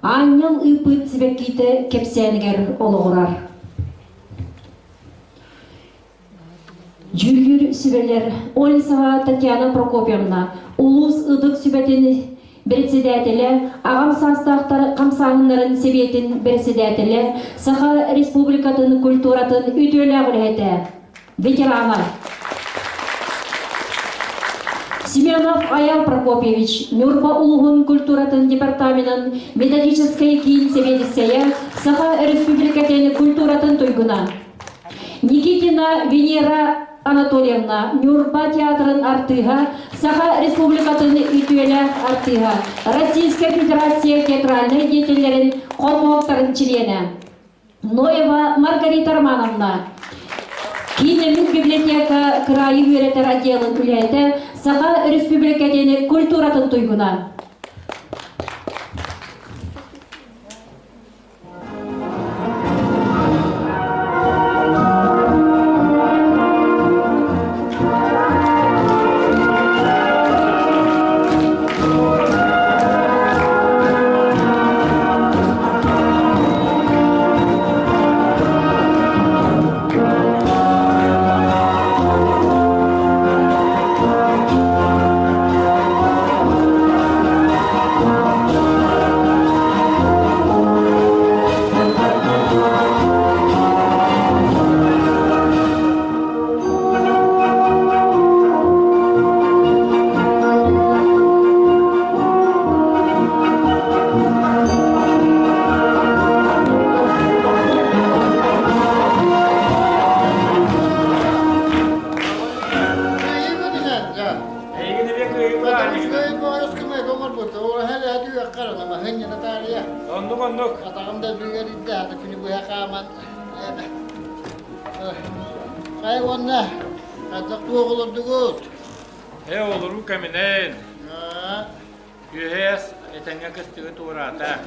Аанньал ыыппыт сибэккиитэ кэпсээнигэр олоҕурар. Дьүүллүүр сүбэлэр Ольсова Татьяна Прокопьевна, улуус ытык сүбэтин председателэ, аҕам саастаахтар хамсааһыннарын сэбиэтин бэрэссэдээтэлэ, Саха Республикатын культуратын үтүөлээх үлэһитэ, ветерана. Семенов Аял Прокопьевич, Ньурба улууһун культуратын департаменын методическай киин сэбиэдиссэйэ, Саха Өрөспүүбүлүкэтин культуратын туйгуна. Никитина Венера Анатольевна, Ньурба театрын артыыһа, Саха Республикатын үтүөлээх артыыһа, Российскай Федерация театральнай деятеллэрин холбоһуктарын чилиэнэ. Ноева Маргарита Романовна, Киинэммит библиотека кыраайы үөрэтэр отделын үлэһитэ, Саха Өрөспүүбүлүкэтин культуратын туйгуна. Эйигин эмиэ кыайыылаах Оннук оннук. Атаҕым да бүргэрийдэ, күнү быһа хааман. Хай уонна хайдах туох олордугут? Ээ олоруу кэминэн. Үөһээс этэҥҥэ кыстыгы туораата.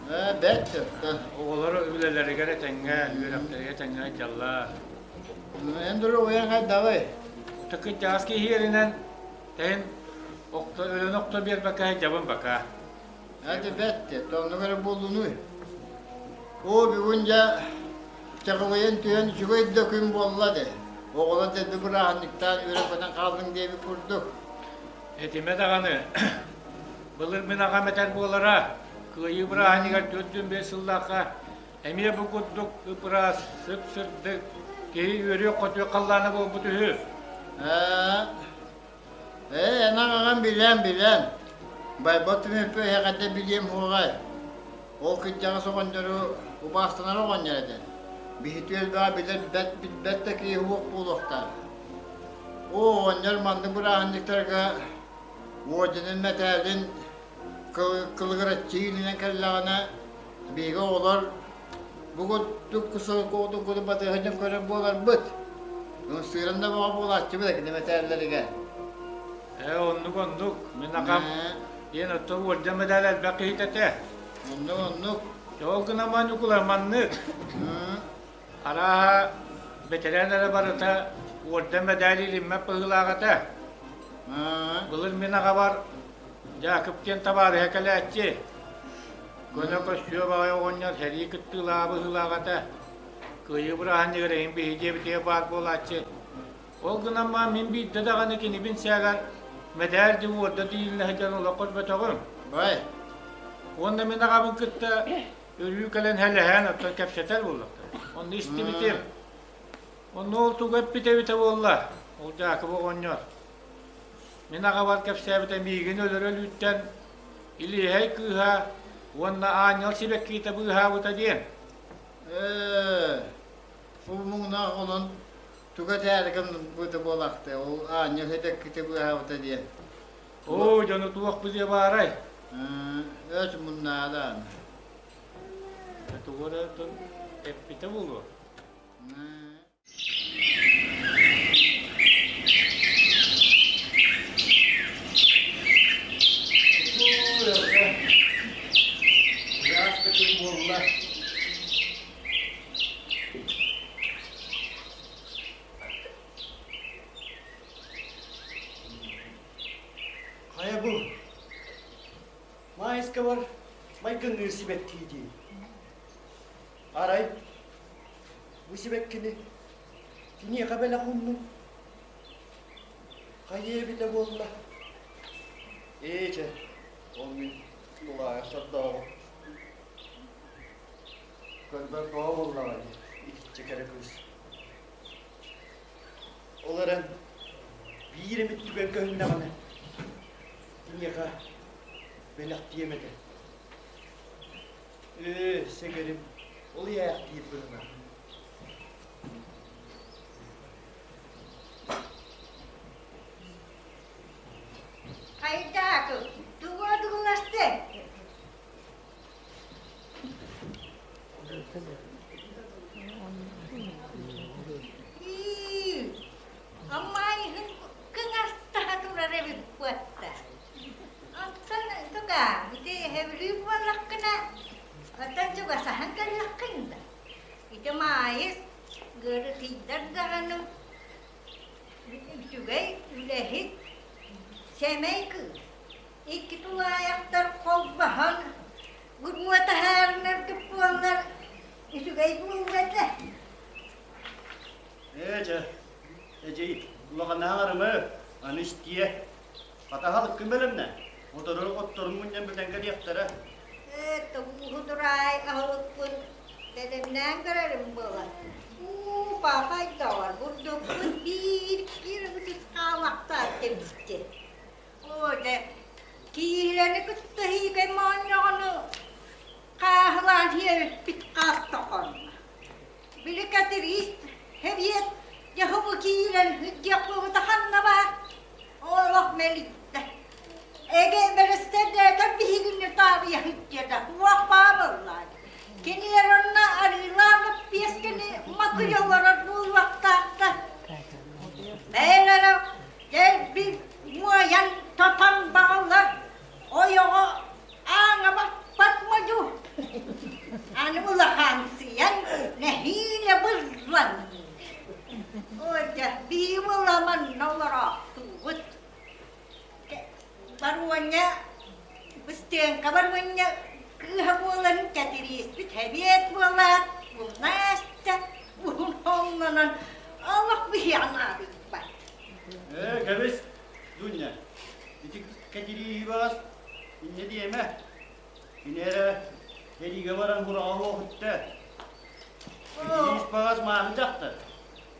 Ээ бэрт Оҕолор үлэлэригэр этэҥҥэ, үөрэхтэригэр этэҥҥэ сылдьаллар. Эн доруобуйаҥ хайдаҕый? Кырдьаҕас киһи иһэринэн тэһин охто өлөн охто биэрбэккэ дьабын бака. Эти бэрт, оннук эрэ буоллунуй. Оо, бүгүн дьэ чаҕылыйан түһэн үчүгэй да күн буолла де. Оҕолор дэлби бырааһынньыктаан үөрэн-көтөн хааллыҥ диэбит курдук. Этимэ даҕаны, былыр мин аҕам этэр буолара, кыайыы бырааһынньыгар 45 сыллаахха Эмиэ бу курдук ып-ыраас, сып-сырдык, киһи үөрүөх-көтүөх халлаана буолбут үһү. Ээ, ээ, эн аҕаҕын билэн, билэн. Байбал түмүппү эһэҕэдэ билиэм суоҕай. Ол кырдьаҕас оҕонньору убаастанар оҕонньор этэ. Биһи түөлбэҕэ билэр бэт билбэт да киһи суох буолуохтаах. Оо, оҕонньор маннык бырааһынньыктарга уордьанын мэтээлин кылыгыраччы иилинэн кэллэҕинэ Биһиги оҕолор бу курдук курдук батыһа көрөр буоларбыт. Ымсыыран да бөҕө буолааччыбыт кини мэтээллэригэр. Ээ, оннук оннук. Мин аҕам диэн оттон уордьан мэдээл элбэх киһитэ этэ. Оннук оннук. Ол гынан Ньукулай маннык. Арааһа, бэтэрээн эрэ барыта уордьан мэдээл илиммэт быһыылаах этэ. Былыр мин аҕабар Дьаакып диэн табаарыһа кэлээччи. Көнө көссүө баҕайы оҕонньор сэрии кыттыылааҕа быһыылаах этэ. Кыайыы бырааһынньыгар эһин биһи дьиэбитигэр баар буолааччы. Ол гынан баран мин биирдэ даҕаны кинибин сээҕэр мэдээл дьиҥ уорда тиийиллэ сылдьан олох көрбөтөҕүм. Бай. Уонна мин аҕабын кытта өрүү кэлэн һэлэһэн оттон кэпсэтэр буоллахтара. Онно истибитим. Онно ол тугу эппитэ эбитэ буолла, ол Дьаакып оҕонньор. Мин аҕабар кэпсээбитэ миигин өлөр өлүүттэн Илиэһэй кыыһа уонна аанньал сибэккиитэ быыһаабыта диэн. Ээ, ол муҥнаах онон тугу этээри гыммыта буолаахтыа, ол аанньал сибэккитэ быыһаабыта диэн. Оо, дьону туох билиэ баарай? Ээ, өс муннаада. Тугу эрэ эппитэ буолуо. Буолла. Хайа бу? Маайыскабар. майгынныыр сибэкки дии. Арай бу сибэккини киниэхэ бэлэх ууннум. Хайа эбитэ буолла? Ээ чэ, ол мин тулаайах сордооҕум. Көрбөт бөҕө буоллаҕа дии, итиччэ кэрэ кыыс. Ол эрэн биир эмит түгэн көһүннэҕинэ, киниэхэ бэлэхтиэм этэ. Ээ, сэгэрим, ол иһээхтиир быһыылаах. Хайдаакы, тугу одууластыҥ? Ии, Аммаайыһын кыҥастаһа турар эбит буотта. Оттон туга, ити эһэбилүү буоллаххына, оттон чугасаһан кэллэххин да. Ити Маайыс ыарытыйдар даҕаны үчүгэй үлэһит, сэмэй кыыс. Икки тулаайахтар холбоһон, буруо таһаарынаргыт буоллар, үчүгэй буолуо этэ. Ээ дьэ, эдьиий, улаханнаах арымы, аны истиэ. Хатаһалыккын бэлэмнэ, отору отторун мунньан бүтэн кэлиэхтэрэ. Ээ, тобууһу тураай аһылыкпын бэлэмнээн көрөрүм буолар. Уу, паапайдоор, бурдукпут биир кирбитис хаалахтаах кэбистэ. Оо, дьэ, киилэни кытта иһиикэй моонньоҕону хааһылаан сиэбиппит хаас тохонно. Били Кэтириис Хэбиэт дьэ бу киирэн сылдьыахпыта ханна баар? Олох мэлийдэ. Эгэ бэрэссэдээтэр биһигини таарыйа сылдьыата туох баа буоллаҕай? Кинилэр онно арыылаах лэппиэскэни макыйа олорор буолуохтаахтар. Бэйэлэрэ дэлби муойан тотон баҕалар ойоҕо ааҥа баппат модьу. Аны улахансыйан нэһиилэ бызлан. Ой, дьэ, биир ыла манна олороохтуубут. Баруонньа, Быстыаҥка Баруонньа кыыһа буолан Кэтирииспит эбиэт буолаат, умнаста, уһун хоҥнонон олох биһиэхэ наадыйбат. Ээ, кэбис, Дуня, ити Кэтирииһи баҕас инньэ диэмэ. Кини эрэ сэриигэ баран бураҕа суох үттэ. Кэтириис баҕас мааны дьахтар.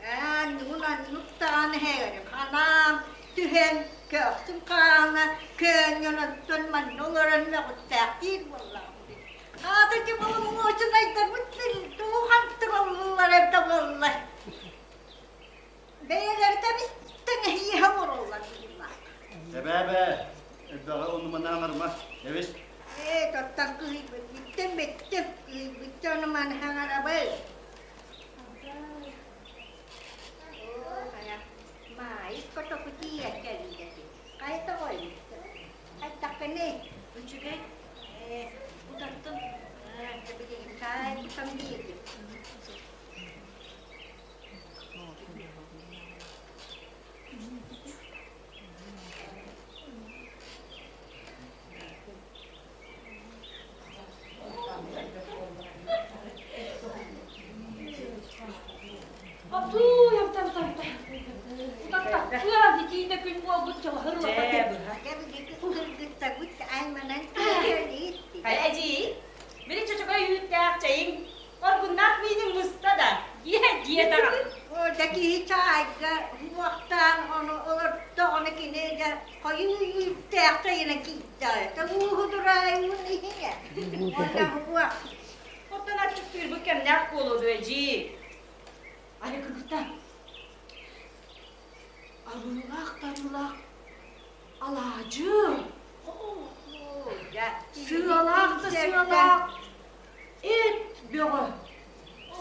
Ээ, ньугун-анньык даҕаны эһээри ханаам түһэн, көхсүм хаана көөнньөн манна олорон мөҕүттээхтиир буоллаҕым дии. Аата дьэ боломуочунайдарбыт тугу хантыраллар эбитэ буоллар. Бэйэлэрэ тэбистэн эһиэхэ олороллор быһыылаах. Эбээ-эбээ, элбэҕи оннумана аҥарыма, эбис. Ээ, тоттон кыһыйбыт, бүттэн бүттүм, кыһыйбыт ону маны хаҥарабый. Маайыс котоку тиийэн кэллэ. Хайа тоҕой? Хайдаххыный? Үчүгэй. Ээ, Утаттым. Билигин чаай кутан биэрдим. Атуу, ята-ята. Утаттахтыа, итиитэ күн буолбут чалаһыр Хайа эдьиий, били чочокой үүттээх чэйиҥ оргуннаах миинин муста да, дьиэ дьиэ даҕаны. Да киһи чаайга уохтаан ону олордоҕуна кини дьэ хойуу үүттээх чайынан киирдэ. Ууһудураайын иһиҥэ. Уонна уох. Оттон аччыктыырбыт кэмнээх буолуо дуо эдьиий? Али кыргыттар, арыылаах тарыылаах алаадьы, сыалаах да сыалаах эт бөҕө,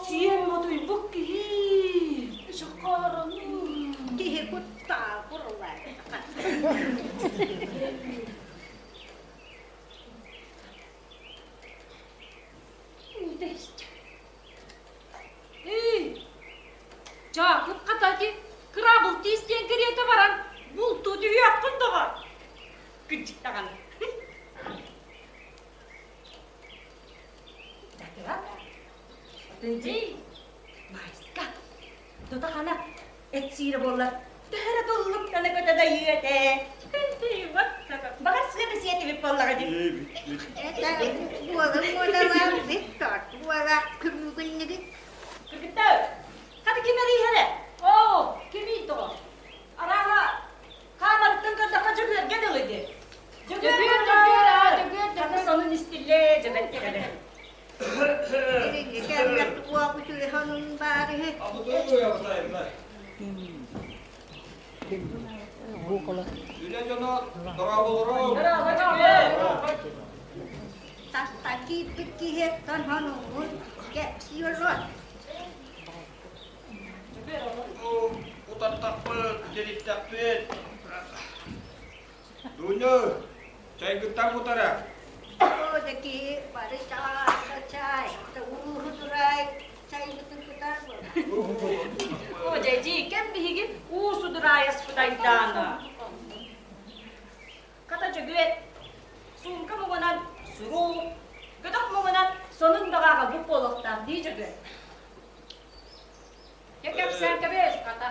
сиэн мотуйбут киһи шакараныы. Киһи куттаах курулар. Эй, Дьаакып хата ити кыраабыл тиис диэн кэриэтэ баран бултуу түһүөххүн доҕор. Кырдьык даҕаны. Ити Майска тутахана эт сиирэ буоллар төһө эрэ туллуктана көтө дайыы этэ. Баҕар сыа да сиэтибит буоллаҕа дии. Это буолан буолалаах Виктор буола күрүүгүннүгүт. Кыргыттар, хата ким эрийһэрэ? Оо, кимий тоҕо? Арааһа, хаамарыттан көрдөххө Дьөгүөргэ дылы дии. Дьөгүөр, Дьөгүөр, Дьөгүөр, хата сонун истиллээ, дьэбэттэ кэлэ. Үлэ дьоно дорооболору! Тастан киирбит киһиэттэн хонугун кэпсиир Утаттахпыт, тириттэхпит. Дуня, чайгыттан кутара. Киһи бары чай, ууһутурай, чайгытын кутар О, дьэдьи, кэм биһиги уу судураайаспыт айдаана. Хата Дьөгүөт, суумка муҥунан суруу, көтөх муҥунан сонун баҕа аҕалбыт буолуохтаах дии Дьөгүөт. Дьэ кэпсээн кэбис, хата.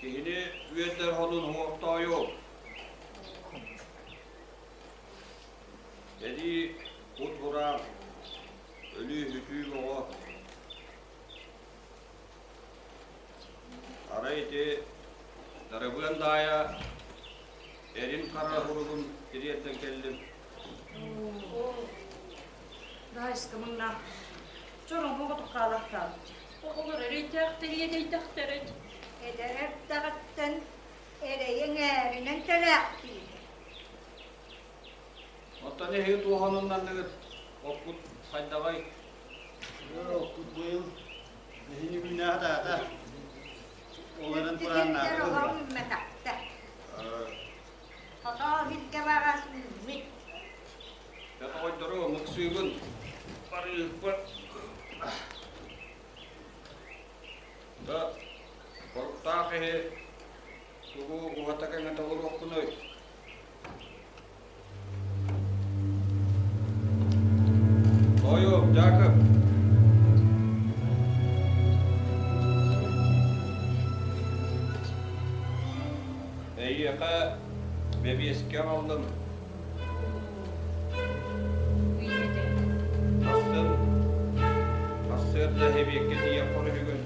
Киһини үөрдэр honун уһуохтоойу. Эдии кут-бураан, өлүү-сүтүү оҕо. Арай ити Дарыбыан Даайа эрин хара суругун тириэрдэн кэллим. Даайыска мунна чороҥ оҕотук хаалахтаабыт. Оҕолор эрэйдээхтэр иэдэйдэхтэрэ. Эдэр эрдэҕиттэн эрэйиҥ-ээринэн кэлээхтиир. Оттон эһиги туоханыннанныгыт? Оппут хайдаҕай? Оппут быйыл нэһини күннээх даата. Олорон турааннааты. Үүммэтэхтэ. Хотоо сиргэ баҕас үүммүт. Дьэ тоҕойдору мыксыыбын. Барыыппын. Да, хоруктаах иһи тугу уһата кэҥэтэ олоруохпунуй? Тойук, Дьаакып! Эйиэхэ бэбиэскэ аҕаллым. Сарсын сарсыарда эбиэккэ тиийиэххин үһүгүн.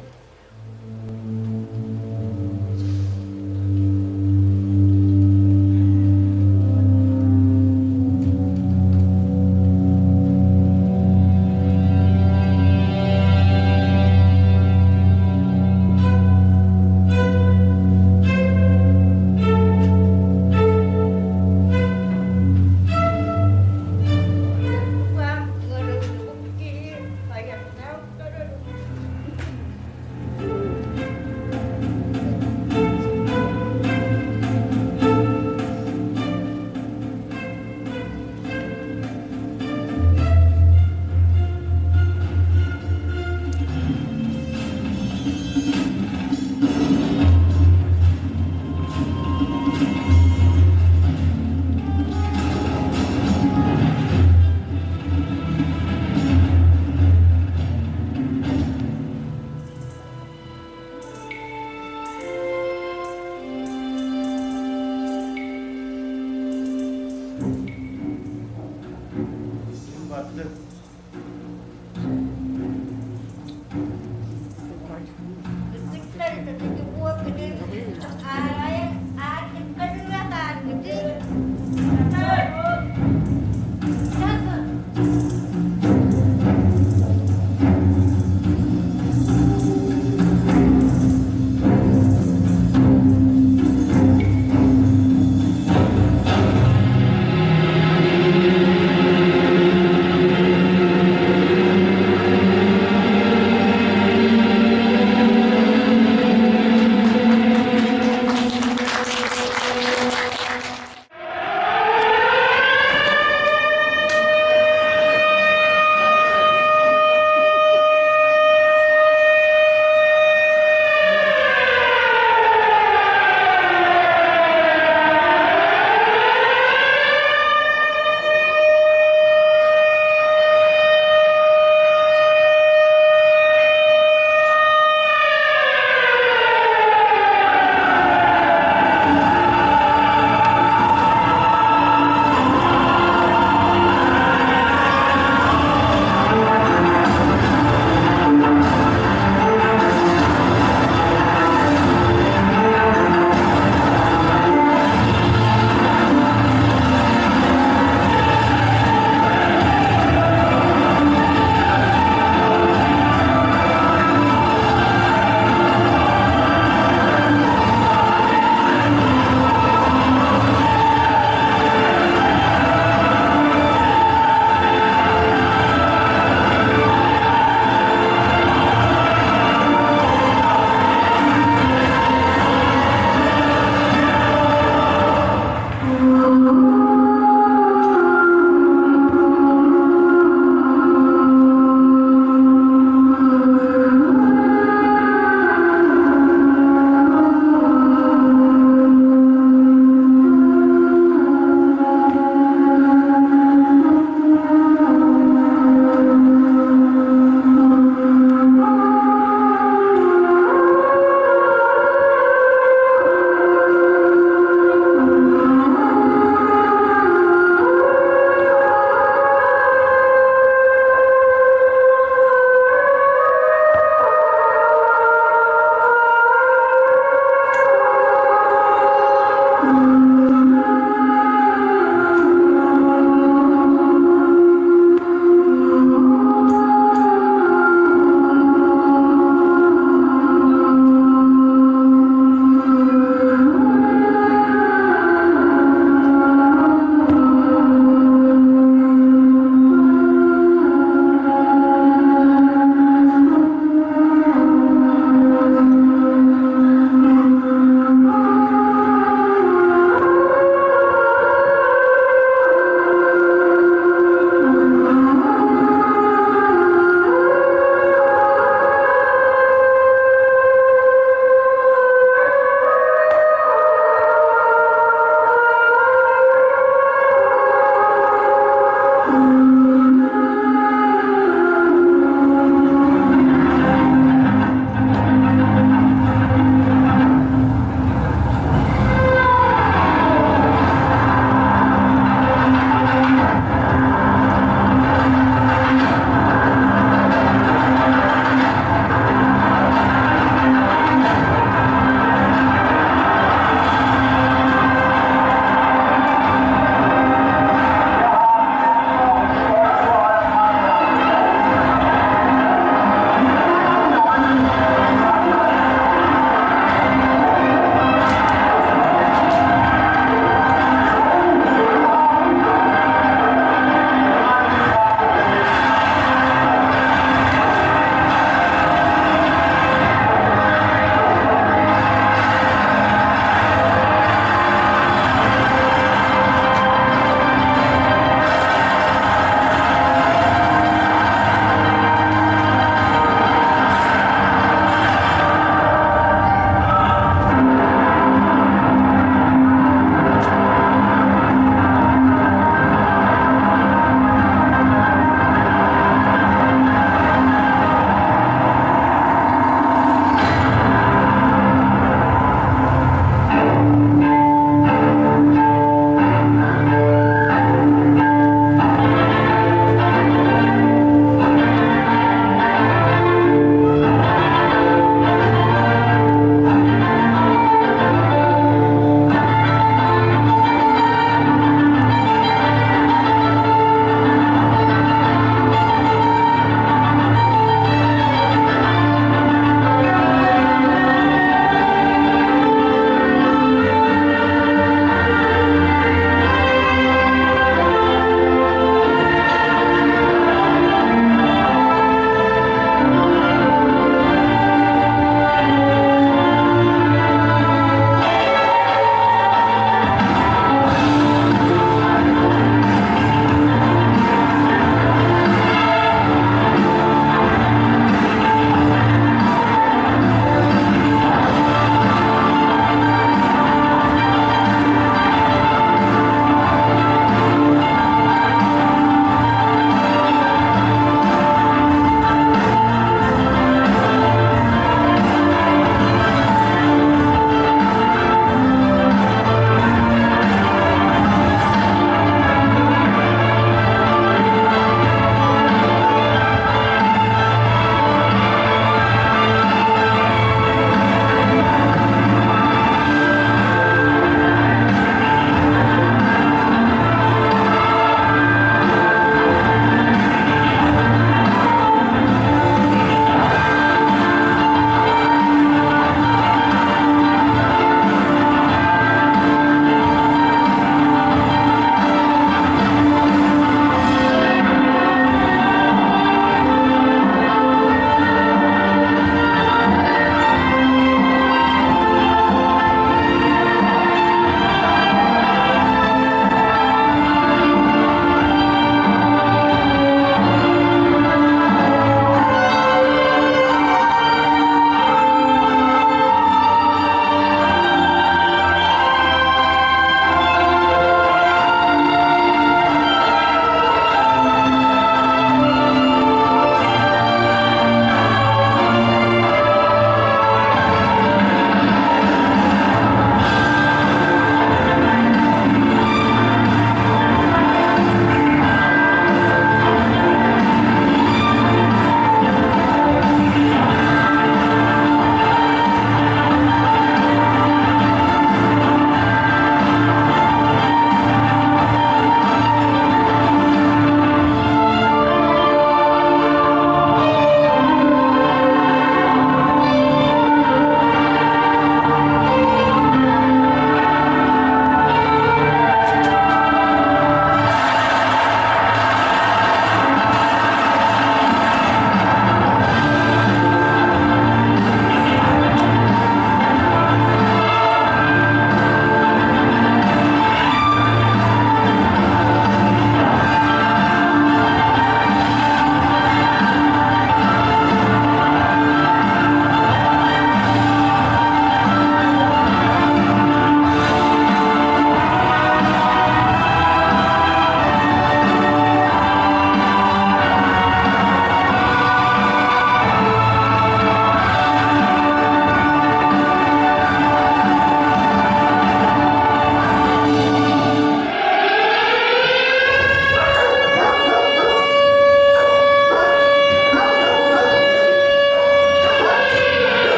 Барды.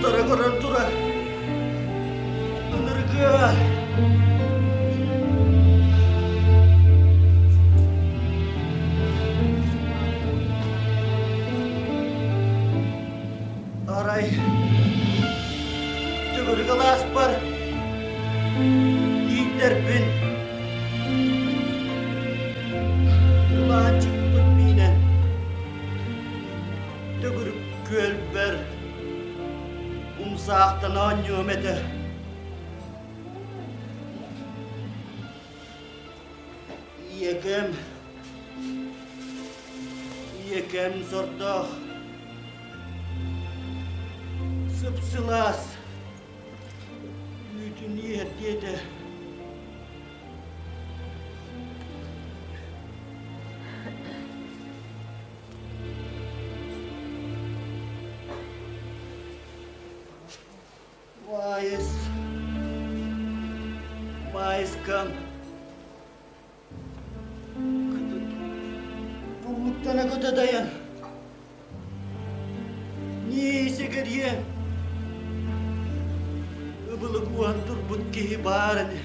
Утары көрөн турар. Ынырыгыа. Арай төгүрүк алааспар ииттэрбин Улаанчыкпын миинэн төгүрүк күөлбэр умсаахтана оонньуом этэ. Ийэкэм, ийэкэм сордоох, сып-сылаас үүтүн иһэр диэтэ. Маайыс, Маайыскам, Куммуттана көтө дайан, Нии-сэгэрийэн, Ыбылы кууһан турбут киһи баар ини.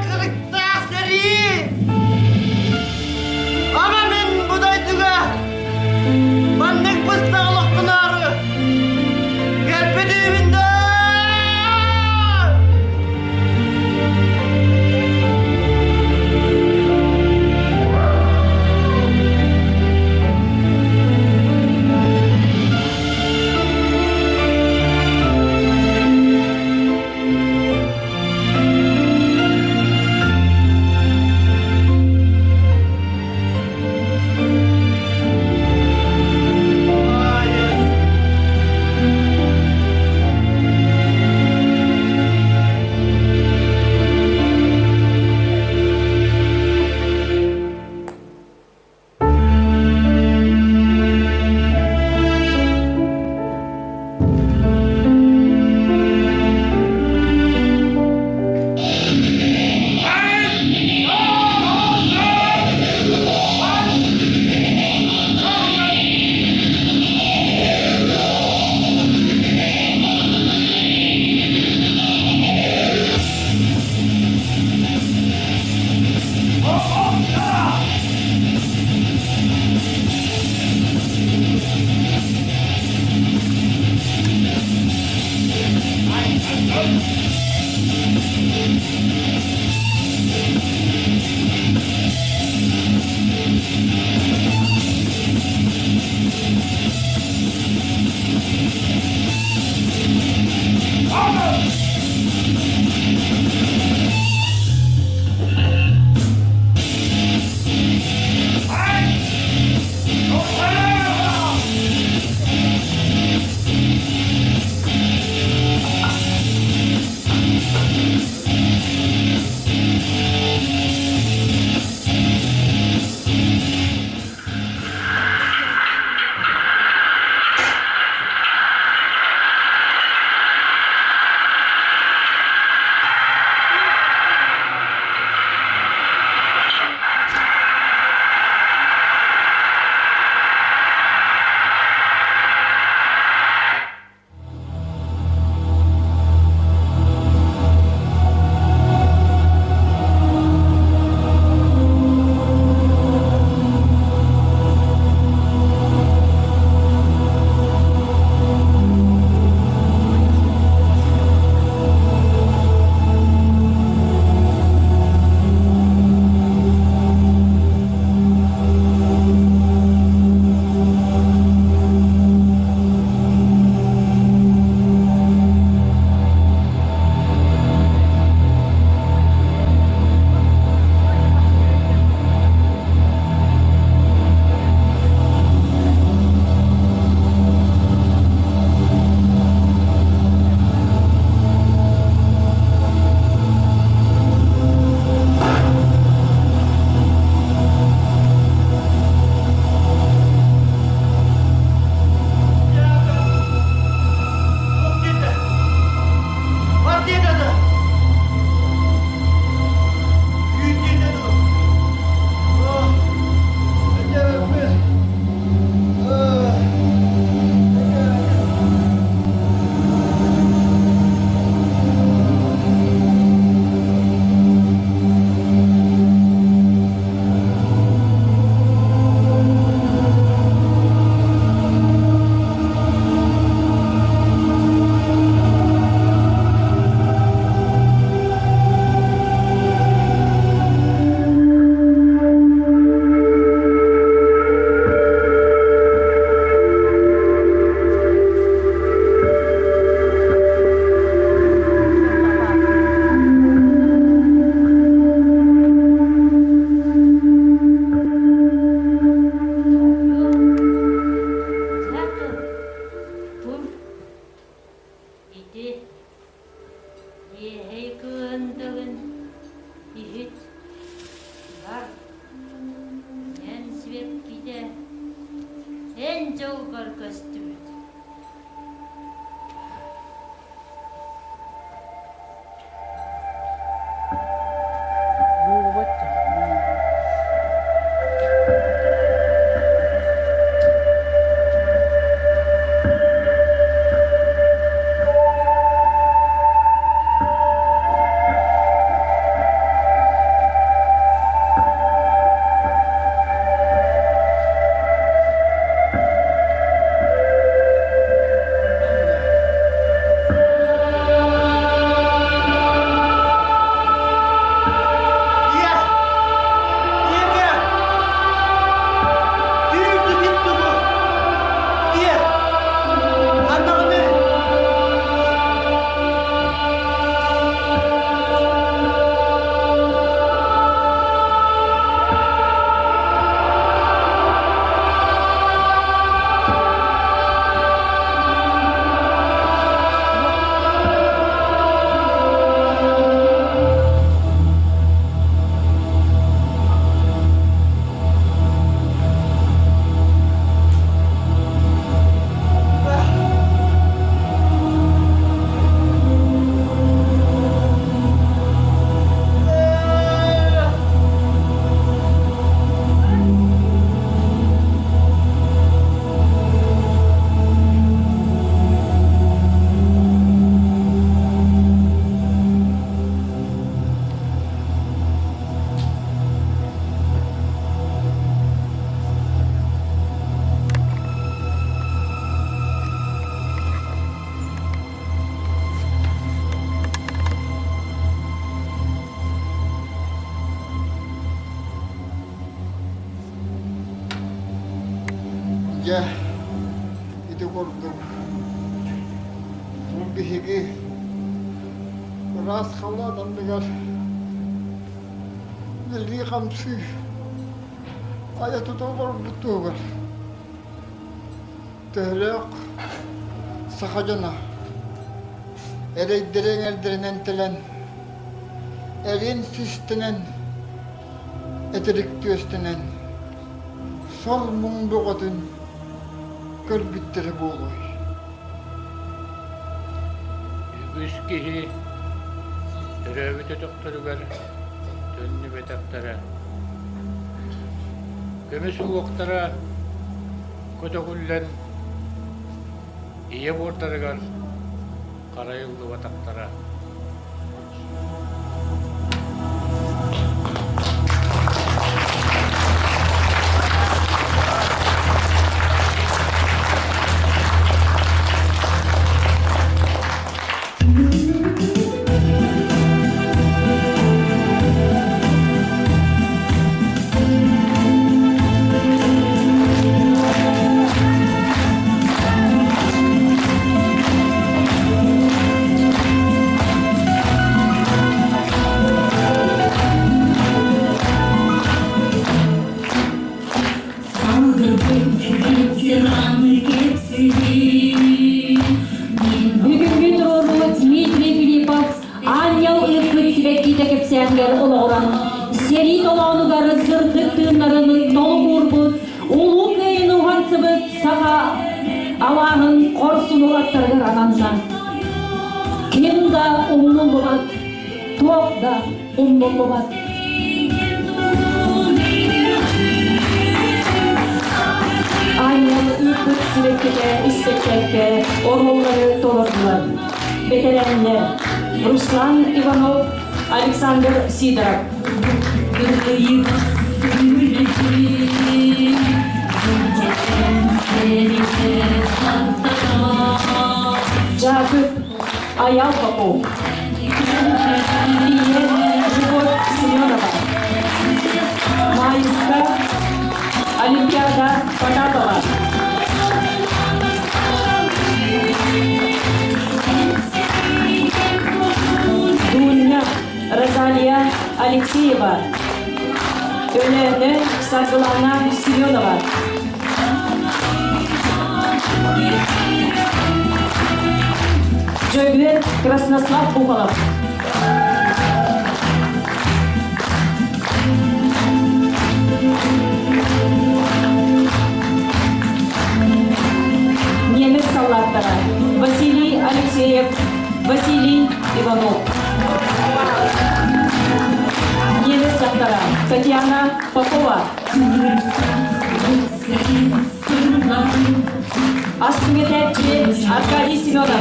Кырыктаах сэрии! Ама мин бу дойдуга маннык быстах олохтоноору кэлбитим. дьолбор көстүбүт. Ийэ! Ийэкэ! Түүрдү битту бу! Ийэ! Ханнаҕыный? Дьэ, ити курдук бу биһиги ыраас халлаан анныгар үлэлии-хамсыы айа тута олорбут туһугар төһөлөөх саха дьоно эрэйдэри эҥэрдэринэн тэлэн, эриэн систэнэн, этирик түөстэнэн, сор-муҥ бөҕөтүн көрбүттэрэ буолуой. Үгүс киһи төрөөбүт өтөхтөрүгэр төннүбэтэхтэрэ. Көмүс уҥуохтара көтөҕүллэн ийэ буордарыгар харайыллыбатахтара. Бүгүҥҥү туруоруу Дмитрий Филиппов Аанньал ыыппыт сибэккитэ кэпсээнигэр олоҕуран, сэрии толоонугар сырдык тыыннарын толук уурбут, Улуу Кыайыыны уһансыбыт саха алааһын хорсун уолаттарыгар ананна. Ким да умнуллубат, туох да умнуллубат. Аанньал ыыппыт сибэккитэ испэктээккэ оруоллары толордулар. Бэтэрээннэр Руслан Иванов, Александр Сидоров. Дьаакып Аял Попов. Ийэ Любовь Семенова. Маайыска Олимпиада Потапова. Дуня Розалия Алексеева. Өлөөнө Саргылана Семенова. Дьөгүөр Краснослав Ухалов. Иванов. Немец дьахтара Татьяна Попова. Ас түҥэтээччи Аркадий Семенов.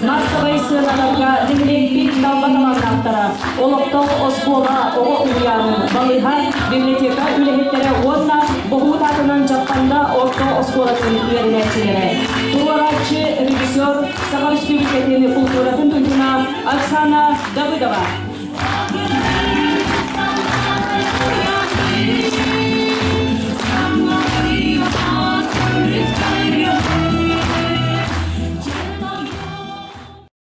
Массовай сыаналарга нэһилиэкпит талба талааннаахтара, олохтоох оскуола, оҕо уһуйаанын, балыыһа, библиотека үлэһиттэрэ уонна Боһуут аатынан Дьаппанда орто оскуолатын үөрэнээччилэрэ. Туруорааччы режиссер Саха Республикатын култууратын туйгуна Оксана Давыдова.